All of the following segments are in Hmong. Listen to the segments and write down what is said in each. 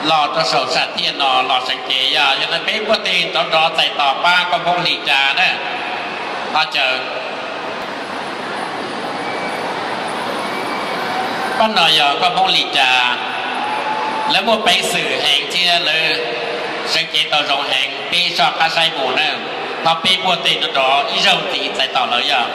Los rau saum sam thiaj no los seev cev yog, yog no peb npuaj teg nrov nrov txais tos pab koj Hmoob Hlis Nras na. Ho caw. Pab no yog koj Hmoob Hlis Nras, lawv muaj peev xwm heev thiab lawv seev cev tau zoo heev, peb soj qab saib mus na. Ho peb npuaj teg nrov nrov ib zaug ntxiv txais tos lawv yog.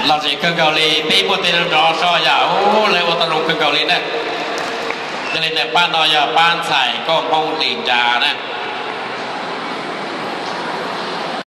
Lom zem kawg nkaus li, peb npuaj teg nrov nrov so yam, lawv ua tau zoo kawg nkaus li na. Yog li ntawd pab no yog pab ntxhais koj Hmoob Hlis Nras na.